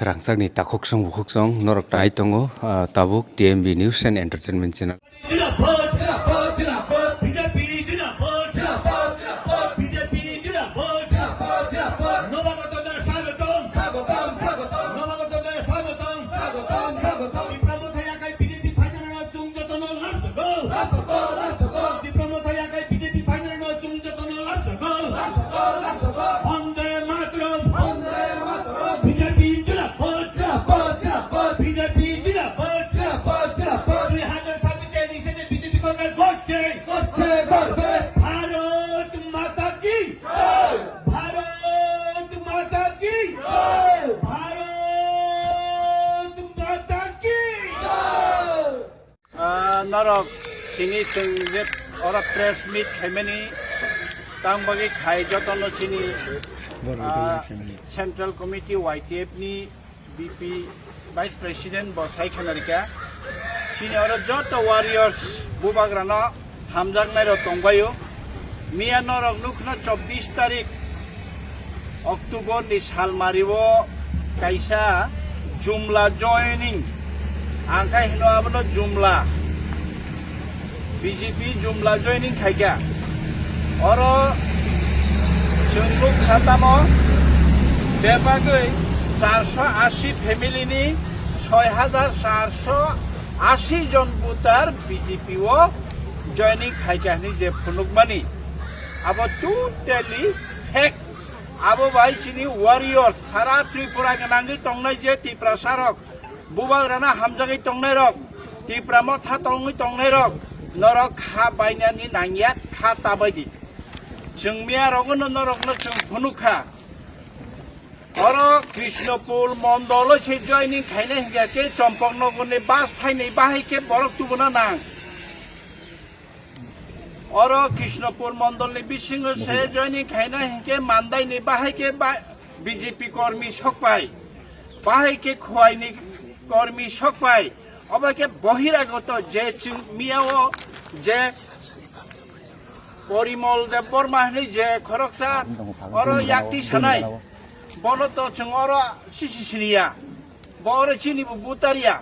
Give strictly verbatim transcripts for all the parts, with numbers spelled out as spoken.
Rangchakni takhuk song bukhuk song norok tai tongo, ah, tabuk T M B News and Entertainment Channel. Jindabad, jindabad, jindabad, B J P jindabad, jindabad, jindabad, B J P jindabad, jindabad, jindabad. Nobagoto dale swagotom, swagotom, swagotom. Nobagoto dale swagotom, swagotom, swagotom. Tipra Motha yakai B J P phainani rok chwng jotono lamsogo. Lamsogo, lamsogo. Tipra Motha yakai B J P phainani rok chwng jotono lamsogo. Lamsogo, lamsogo. Bande Mataram. Bande Mataram. B J P jindabad, jindabad, jindabad. B J P jindabad, jindabad, jindabad. দুই হাজার ছাব্বিশে নিষেধে বিজেপি সরকার করছে। করছে, করবে। ভারত মাতা কি? জয়। ভারত মাতা কি? জয়। ভারত মাতা কি? জয়। Ah, norok tini chwng je oro press meet khaimani tang bagwi khai jotono chini, ah, Central Committee Y T F ni B P Vice President bo sai khna rikha. Chini oro joto warriors bubagrano hamjaknairok tongbaio. Miya norok nukna chobbish tarik October ni salmario kaisa jumla joining, ang khai hino abono jumla, B J P jumla joining khaikha. Oro chwng nuk kha tamo bebagwi charso ashi family ni soi hajar charso ashi jon voter B J P o joining khaikha hwnwi je phunukmani, abo totally fake. Abo bai chini warriors sara Tripura gwnangwi tongnai je Tiprasa rok, bubagrano hamjagwi tongnairok, Tipra Motha tongwi tongnairok, norok kha bainani nangya, kha tabaidi. Chwng miya rogono norokno chwng phunuk kha. Oro Krishnapur mondolo se joining khaina hinkhe khe Chompoknogorni bus thainwi bahai khe borok tubuna nang. Oro Krishnapur mondolni bisingo se joining khaina hinkhe Mandaini bahai khe ba-, B J P kormi sokpai, bahai khe Khwaini kormi sokpai, obo khe bohiragoto je chwng miyao je Porimol Debbarma hwnwi je khoroksa oro yakti sanai, bono to chwng oro sisi siniya. Bo oro chini bo voter ya.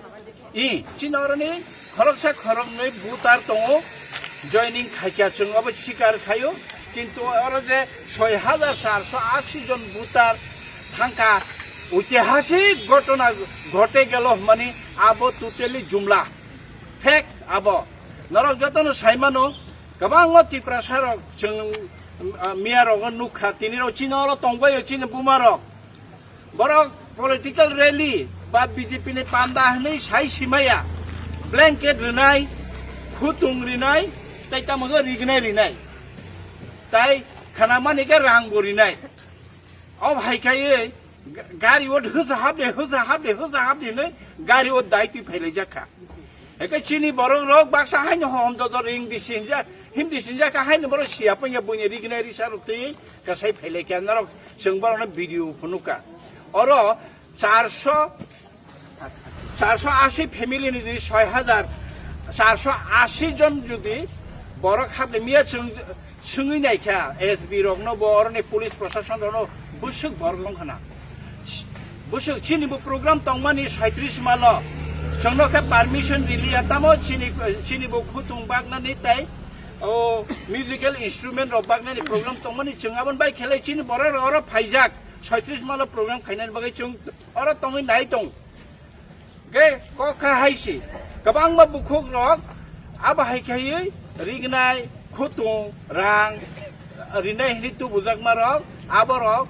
I, chini oroni khoroksa khoroknwi voter tongo. Joining khaikha chwng obo sikar khaio. Kintu oro je soi hajar charso ashi jon voter thangkha, oitihasik ghotona ghote gelo hwnmani abo totally jumla. Fake abo. Norok jotono saimano, kwbangma Tiprasa rok chwng, ah, miya rogo nukha. Tini rok chini oro tongbaio chini buma rok. Borok political rally ba B J P ni panda hwnwi sai simaya, blanket rwnai, khutung rwnai, tei tamo khe rignai rwnai, tei khanamani khe rang bo rwnai. Ob hai khai ga-, gari o hwsa hap de, hwsa hap de, hwsa hap de hwnwi gari o dai twi phailaijak kha. Eke chini borok rok baksa haino hom joto ring di sinjak, him di sinjak kha haino borok siya panya buini rignai risa rok twi kasai phailai kha norok chwng borok no video phunukha. Oro charso, charso ashi family ni jodi soi hajar, charso ashi jon jodi borok hapde miya chwng swngwi naikha S B rokno bo oroni police proshasonrokno bwswk borok wngkhana. Bwswk chini bo program tongmani saitris malo. Chwngno khe permission riliya tamo chini, chini bo khutung baknani tei o musical instrument rok baknani program tongmani chwng aboni bai khelai chini borok rok oro phaijak saitris malo program khainani bagwi chwng oro tongwi nai tong. Ge kok kha hai se, kwbangma bukhuk rok abo hai khaiwi rignai, khutung, rang rinai hwnwi tubujakma rok, abo rok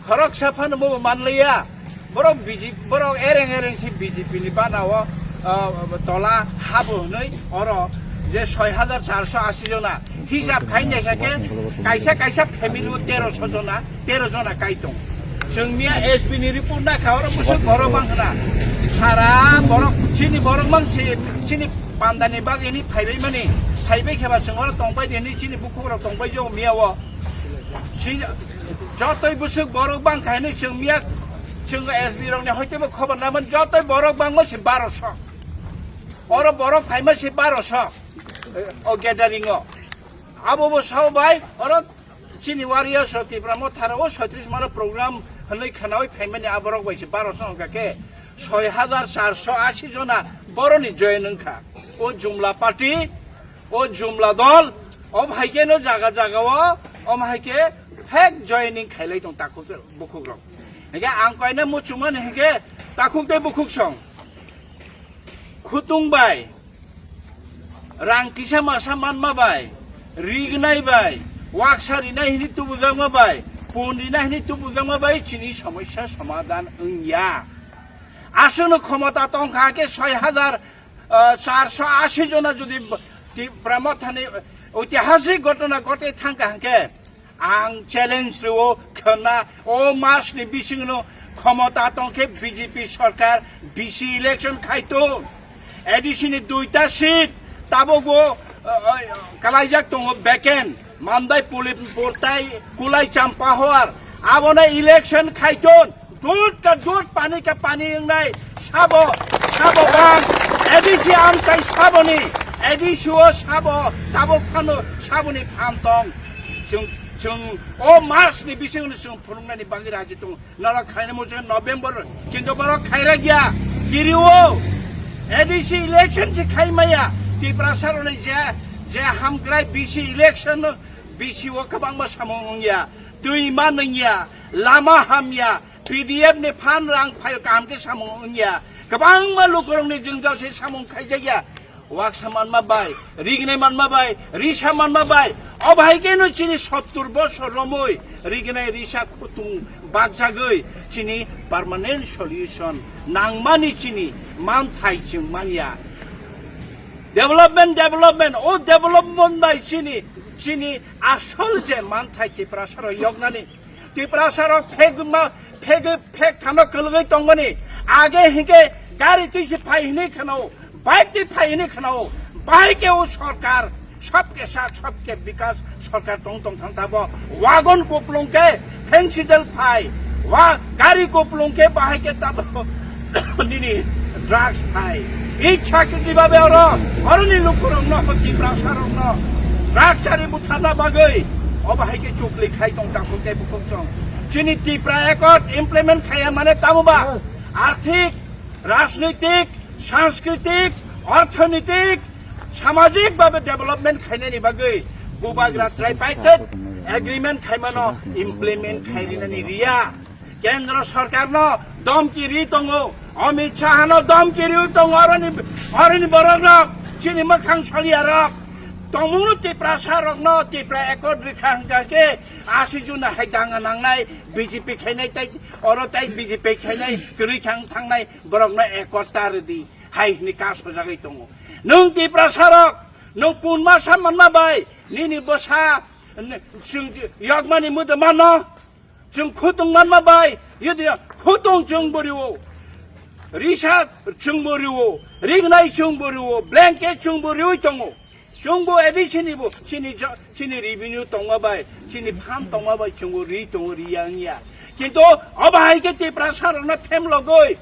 khoroksa phano bo manliya. Borok B J P, borok ereng ereng se B J P ni bana o, ah, tola habo hwnwi oro je soi hajar charso ashi jona hisab khai naikha khe kaisa kaisa family o teroso jona, tero jona kai tong. Chwng miya S B ni report na kha oro bwswk borok mang khna. Sara borok chini borok mang se chini panda ni bagwi ni phaibai mani. Phaibai khe ba chwng oro tong bai de ni chini bukhuk rok tong bai jo miya o. Chini jotoi bwswk borok bang kha ni chwng miya chwng S B rok ni hoite bo khobor na man jotoi borok bang ma se baroso. Oro borok phai ma se baroso. O gathering o. Abo bo sao bai oro chini warriors rok Tipra Motha rok o saitris malo program Hwnwi khwnawi phaimani aborok bai se baro song hwnkha khe soi hajar charso ashi jona boroni join wngkha. O Jumla party, o Jumla dol, o hai khe no jaga jaga o, o hai khe fake joining khailai tong takhuk bukhuk rok. Hingke ang koina muchungmani hingke takhuk tei bukhuk song. Khutung bai, rang kisa masa manma bai, rignai bai, waksa rinai hini tubujakma bai, pun rinai hini tubujakma bai chini somosya somadhan wngya. Aswkno khomota tongkha khe soi hajar, ah, charso ashi jona jodi Tipra Mothani oitihasik ghotona ghote thangkha hwnkhe, ang challenge rwo khwna, o mas ni bisingno khomota tongkhe B J P sarkar B C election khaito. A D C ni duita seat tabukbo, uh, uh, kalaijak tongo vacant. Mandai Pulipur tai Kulai Champahor. Abono election khaito. Dud ka dud, pani ka pani wngnai sabo, sabo bang, A D C amchai saboni, A D C o sabo, tabuk phano saboni phan tong. Chwng, chwng o mas ni bisingno chwng phunuknani bagwi raji tongo. Norok khaina muchung November, kintu borok khaira gya, kiriwo. A D C election se khaimaya, Tiprasa roni je, je hamkrai B C election, B C o kwbangma samung wngya, twi ma nungya, lama hamya, P D F ni phan rang phaio kaham khe samung wngya. Kwbangma lukurokni jwngjal se samung khaijakya. Waksa manma bai, rignai manma bai, risa manma bai. O bahai khe no chini sottur bosor romoi rignai risa khutung bakjagwi chini permanent solution nangmani chini manthai chwng manya. Development, development, o development bai chini, chini asol je manthai Tiprasa rok yoknani. Tiprasa rok phek ma, phek, phek thano kwlwgwi tongmani. Age hinkhe gari twi se phai hinwi khwnao, bike twi phai hinwi khwnao. Bahai khe o sarkar sabke saath sabke bikas sarkar tong tong thang tabo. Wagon kuplung khe phensidel phai, wa gari kuplung khe bahai khe tabo nini drugs phai. Ichha kwtwi babe oro, oroni lukurokno, Tiprasarokno drugs ari butharna bagwi o bahai khe chukli khai tong takhuk tei bukhuk chong. Chini Tipra Accord implement khaiya mane tamo ba? Arthik, rajnitik, sanskritik, orthonitik, samajik babe development khainani bagwi Bubagra Tripartite Agreement khaimano implement khairinani riya. Kendra sarkarno domki ri tongo, Amit Shahano domki ri tongo, oroni, oroni borokno chini mwkhang soliyarok. Tongmungno Tiprasarokno Tipra Accord rikha hwnkha khe ashi juna hai danga nangnai, B J P khainai tei oro tei B J P khainai kwrwi thang thangnai borokno Accord ta rwdi hai hwnwi kasojagwi tongo. Nwng Tiprasarok, nwng punma sa manma bai, nini bwsa, n-, chwng yokmani mwdwmano, chwng khutung manma bai, yodi khutung chwng bo riwo, risa chwng bo riwo, rignai chwng bo riwo, blanket chwng bo riwi tongo. Chwng bo A D C ni bo, chini jo-, chini revenue tongma bai, chini phan tongma bai chwng bo ri tongo, riya wngya. Kintu obo hai khe Tiprasarokno phemlogwi,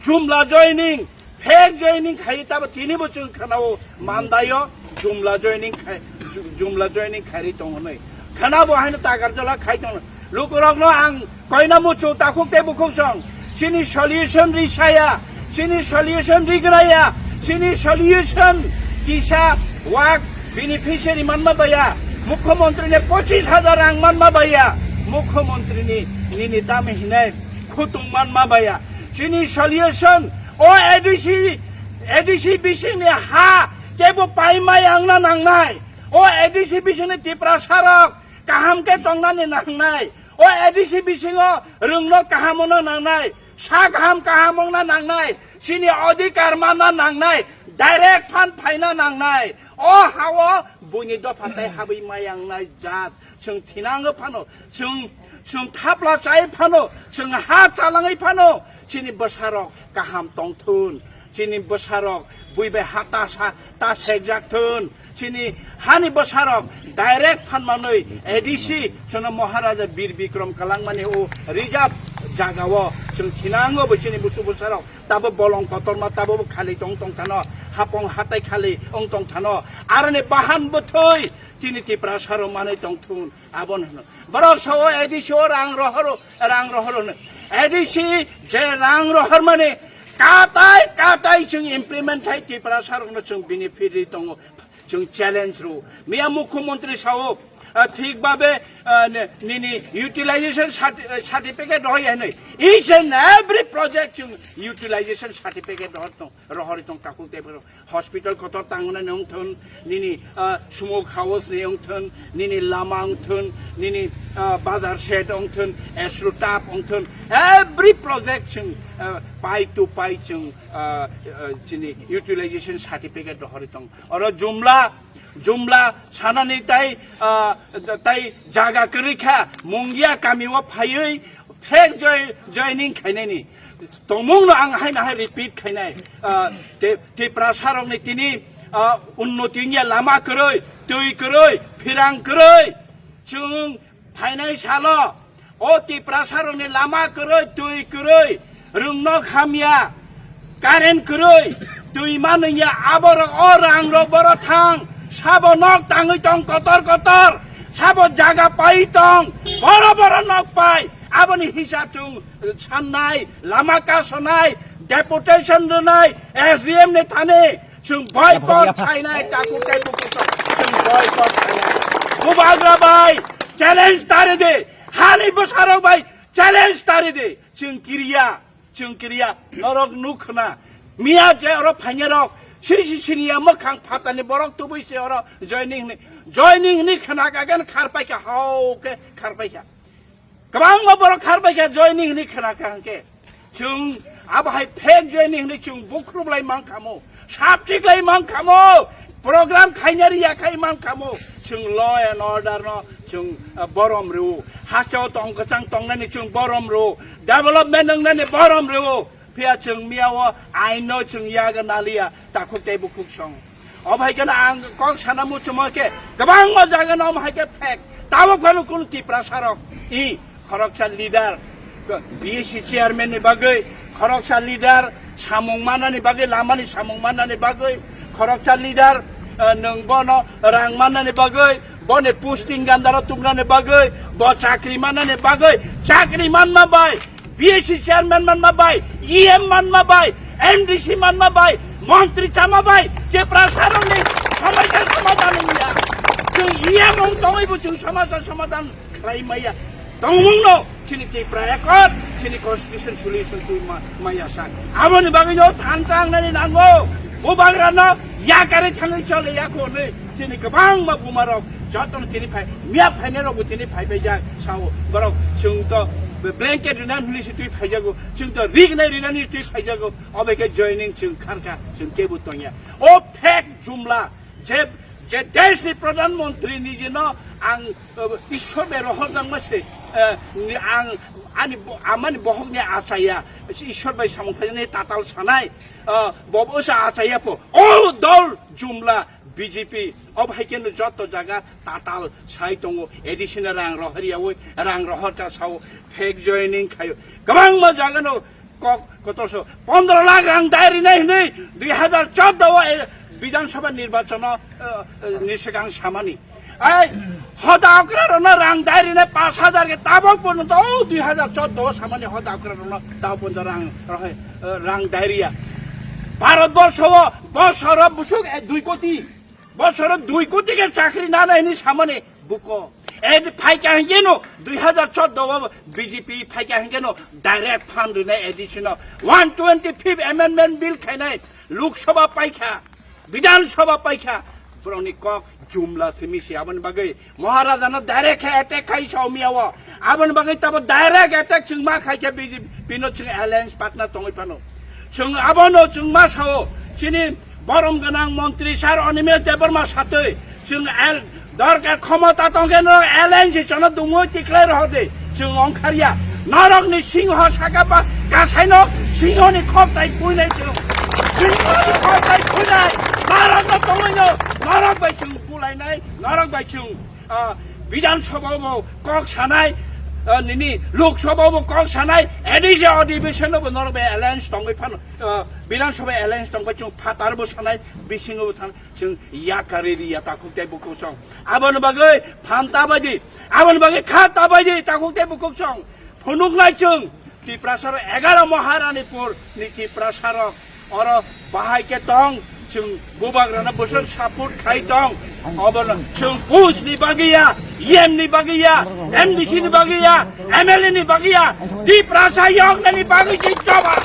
Jumla joining, fake joining khai tabo tini bo chwng khwnao mandaio, jumla joining khai, ju-, jumla joining khairi tong hwnwi. Khwnabo haino tagar jola khai tong. Lukurokno ang koina muchung takhuk tei bukhuk song. Chini solution risaya, chini solution rignaya, chini solution kisa wak beneficiary manma baya, mukhyamantri ni pochis hajar rang manma baya, mukhyamantri ni nini tamo hinai khutung manma baya. Chini solution, o A D C, A D C bisingni ha kebo paimai wngna nangnai. O A D C bisingni Tiprasarok kaham khe tongnani nangnai. O A D C bisingo rwngno kaham wngna nangnai. Sa kaham kaham wngna nangnai. Chini odhikar manna nangnai. Direct phan phaina nangnai. O hao buini dopha tei habwi mai wngnai jat. Chwng thinango phano, chwng, chwng thapla chai phano, chwng ha chalangwi phano, chini bwsarok kaham tongthun, chini bwsarok bui bai ha ta sa, ta sekjak thun, chini hani bwsarok direct phan manwi A D C, chwngno Maharaja Bir Bikram kalangmani o reserve jagao chwng thinango bo chini busu bwsarok tabo bolong kotorma tabo bo khali tong tong khano. hapong hatai khali wng tong thano. Aroni bahan bwthwi chini Tiprasa rok manwi tong thun. Abono hwno. Borok sao A D C o rang rohoro, rang rohoro hwno. A D C je rang rohor mani katai katai chwng implement khai Tiprasa rokno chwng benefit ri tongo. Chwng challenge ro. Miya Mukhyamantri sao, ah, thik babe, ah, ne-, nini utilization certi-, ah, certificate rohoi hwnwi. Each and every project chwng utilization certificate rohor tong, rohori tong takhuk tei borok. Hospital kotor tangnani wngthun, nini, ah, smoke house ni wngthun, nini lama wngthun, nini, ah, bazar shed wngthun, astro tap wngthun, every project chwng, ah, pai to pai chwng, ah, ah, chini utilization certificate rohori tong. Oro jumla, jumla sanani tai, ah, tai jaga kwrwi kha, Mungia kami o phaiwi fake joi-, joining khainani. Tongmung no ang hai nahai repeat khainai. Ah, Ti-, Tiprasa rokni tini, ah, unnoti wngya lama kwrwi, twi kwrwi, phirang kwrwi. Chwng phainai salo o Tiprasa rokni lama kwrwi, twi kwrwi, rwngnok hamya, current kwrwi, twi manwngya aborok o rang rok boro thang, sabo nok tangwi tong kotor kotor, sabo jaga pai tong, boro boro nok pai, aboni hisab chwng sannai, lama kasonai, deputation rwnai, S D M ni thani, Chwng boycott khainai, takhuk tei bukhuk rok. Chwng boycott khainai. Bubagra bai challenge tari di. Hani bwsarok bai challenge tari di. Chwng kiriya, chwng kiriya. Norok nuk khna. Miya je oro phainai rok. Sisi siniya mwkhang phatani borok tubui se oro joining hini. Joining hini khna ka gan kharpai kha, hau khe kharpai kha. Kwbangma borok kharbai kha joining hwnwi khna kha hwnkhe. Chwng abo hai fake joining hwnwi chwng bukhrublai man khamo, sabchiklai man khamo, program khaina riya khai man khamo. Chwng law and order no chwng, ah, borom rw. Hasteo tong kwchang tongnani chwng borom rw. Development wngnani borom rw. Phiya chwng miya o aino chwng yaga naliya, takhuk tei bukhuk song. Omo hai kheno ang kok sana muchungma khe kwbangma jaga no omo hai khe fake. Tabuk phano kunu Tiprasa rok i khoroksa leader, B S C chairman ni bagwi, khoroksa leader samung manani bagwi, lamani samung manani bagwi, khoroksa leader, eh, nwng bono rang manani bagwi, boni posting gandaro tubnani bagwi, bo chakri manani bagwi, chakri manma bai, B S C chairman manma bai, E M manma bai, M D C manma bai, montri chama bai, Tiprasa rokni somosya somadhan wngya. Chwng E M wng tongwi bo chwng somosya somadhan khlai maya. Tongmung no chini Tipra Accord, chini constitution solution twi ma-, maya sak. Aboni bagwi no than tangnani nango. Bubagra no yakari thangwi chole yakho hwnwi chini kwbangma buma rok jotono tini phai, miya phainai rokbo tini phai bai jak sao borok chwng to blanket rina hwnwi se twi phaijago, chwng to rignai rina ni twi phaijago, obo khe joining chwng kharkha, chwng kebo tongya. O fake jumla je, je desh ni pradhan mantri ni je no ang, uh, Ishwar bai rohor jang ma se, uh, ni ang ani bo-, amani bohok ni achaya, Ishwar bai samung khainai tatal sanai, uh, bobo sa achaya po. O dol jumla B J P, obo hai khe no joto jaga tatal sai tongo, additional rang rohor yawi, rang rohor cha sao, fake joining khayo. Kwbangma jaga no kok kotor so, pondro lakh rang dai rinai hinui dui hazar chordo o, eh, Bidhan Sabha nirbachon o, eh, eh, ni swkang samani. Ai, hoda okra rono rang dai rinai pash hazar khe tabok porjonto, o dui hazar chordo o samani hoda okra rono tabok porjonto rang rohoi, eh, rang dai riya. Bharat borsho o bosoro busuk, eh, dui koti. Bosoro dui koti khe chakri nana hini samani buko. Eh, phaikha hingke no dui hazar chordo o B J P phaikha hingke no direct fund rinai additional one twenty fifth amendment bill khainai Lok Sabha paikha, Bidhan Sabha paikha. Borokni kok jumla simi si aboni bagwi Maharaja no direct khe attack khai saumia o. Aboni bagwi tabo direct attack chwng ma khai khe B J P no chwng alliance partner tongwi phano. Chwng abono chwng ma sao chini borom gwnang montri sir Animesh Debbarma satwi chwng al dorkar khomota tongkhe no alliance chono dumui tiklai rohode chwng ongkharya. Norokni singho saka ba kasaino singhoni khoptai puinai chwng. Singhoni khoptai puinai. Norokno tongwino norok bai chwng bulainai, norok bai chwng ah, Bidhan Sabha o kok sanai, Ah, nini Lok Sabha bo kok sanai, A D C adhibeshon bo norok bai alliance tongwi phano, ah, Bidhan Sabha alliance tongwi chung phatar bo sanai, bisingo bo thanai, chung yakarwi riya takhuk tei bukhuk song. Aboni bagwi phan ta bai di, aboni bagwi kha ta bai di takhuk tei bukhuk song. Phunuknai chung Tiprasa ro egaro Maharanipur ni Tiprasa rok oro bahai khe tong, chwng bubagrano bwswk support khai tong. Obono chwng post ni bagwi ya, E M ni bagwi ya, M D C ni bagwi ya, M L A ni bagwi ya, Tiprasa yoknani bagwi se choba.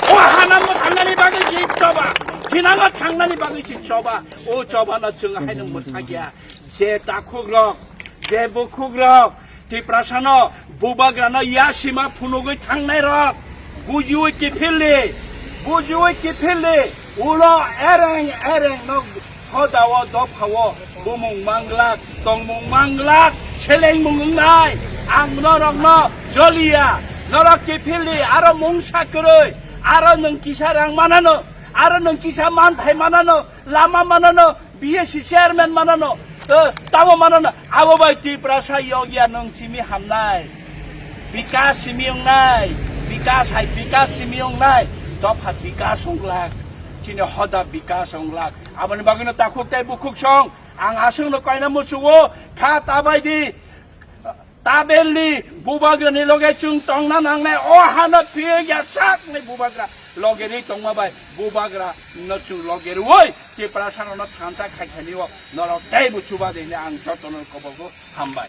O hano mwthangnani bagwi se choba. Thinango thangnani bagwi se choba. O chobano chwng haino mwthakya. Je takhukrok, je bukhukrok, Tiprasano, bubagrano yasima phunugwi thangnairok, bujiwi kiphildi, bujiwi kiphildi, ulo ereng ereng no hodao dophao bumung manglak, tongmung manglak, selengmung wngnai. Ang norokno joliya, norok kiphildi, aro mungsa kwrwi, aro nwng kisa rang manano, aro nwng kisa manthai manano, lama manano, B S C chairman manano, eh, tamo manano, abo bai Tiprasa yokya nwng simi hamnai. Bikas simi wngnai, bikas hai bikas simi wngnai, dopha bikas wnglak, chini hoda bikas wnglak. Aboni bagwino takhuk tei bukhuk song, ang aswkno kaina muchugo, kha ta bai di. Tabelni bubagrani loge chwng tongna nangnai, o hano phiyokya sakni bubagra loge ri tongma bai bubagra no chwng loge rwui Tiprasa rokno thansa khai thani o norok teibo chuba de hwnwi ang jotono kobogo hambai.